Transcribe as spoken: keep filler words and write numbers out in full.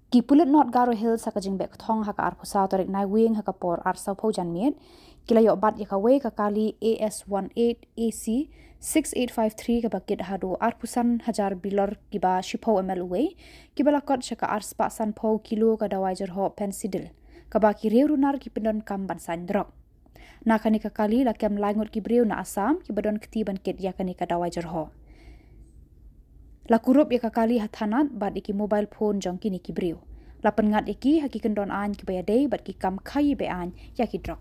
Ki pulit North Garo Hills ha ka jingbeh kthong ha ka arphew saw tarik Naiwieng ha ka por ar sawphew janmiet ki la ïoh bat ïa kawei ka kali A S eighteen A C six eight five three kaba kit haduh arphew san hajar bilor kiba shiphew M L uwei, kiba la kot sha ka arspah sanphew kilo ka dawai jyrhoh Phensedyl, kaba ki riew runar ki pyndonkam ban saiñ drok. Na kane ka kali la kem lai ngut ki briew na Assam kiba don kti ban kit ïa kane ka dawai jyrhoh. La kurup ïa ka kali ha thanat bad ïa ki mobile phone jong kine ki briew. La pynngat ïa ki ha ki kyndon aiñ kiba ïadei bad ki kam khaii be-aiñ ïa ki drok.